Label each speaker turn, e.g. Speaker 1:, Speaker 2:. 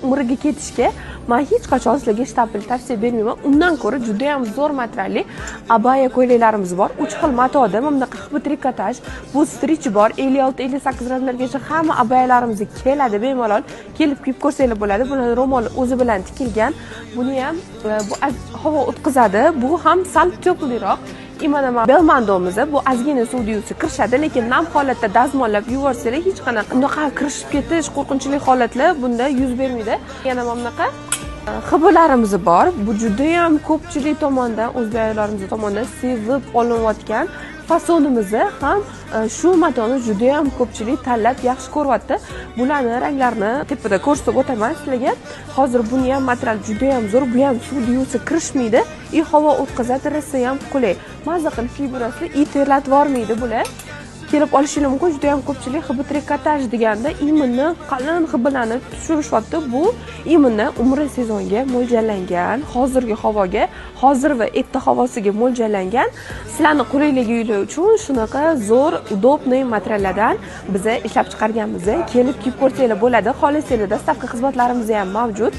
Speaker 1: Umraga ketishga man hech qachon sizlarga штапель tavsiya bermayman. Undan ko'ra judayam zo'r materialli abaya ko'ylaklarimiz bor, uch xil matoda. Mana bunaqa xb trikotaj, bu стрейч bor, 56, 58 razmergacha hamma abayalarimiz keladi. Bemalol kelib kiyib ko'rsanglar bo'ladi. Buni ro'moli o'zi bilan tikilgan. Buni ham bu havo o'tkazadi, bu ham sal теплый roq. И mana belmandomiz, bu ozgina suvda yuvsa kirishadi, lekin nam holatda dazmollab yuborsanglar, hech qanaqa unaqa kirishib ketish qo'rqinchli holatlar bunda yuz bermaydi. Yana mana bunaqa xblarimiz bor. Bu judayam ko'pchilik tomonidan, o'zbek ayollarimiz tomonidan sevib olinayotgan fasonimizni ham shu matoni judayam ko'pchilik tanlab, yaxshi ko'ryapti. Bularni ranglarini tepada ko'rsatib o'taman sizlarga hozir. Buni ham material judayam zo'r, bu ham suvda yuvsa kirishmaydi и havo o'tkazadi, rosa ham qulay, maza qilib kiyib yurasizlar и terlatib yubormaydi. Bular kelib olishinglar mumkin. Juda yam ko'pchilik xb trikotaj deganda именно qalin xblarni tushirishyapti. Bu именно umra sezoniga mo'ljallangan, hozirgi havoga, hozir va erta havosiga mo'ljallangan. Sizlarni qulayliginglar uchun shunaqa zo'r, удобный materiallardan biza ishlab chiqarganmiz. Kelib kiyib ko'rsanglar bo'ladi. Xohlasanglar, доставка xizmatlarimiz ham mavjud.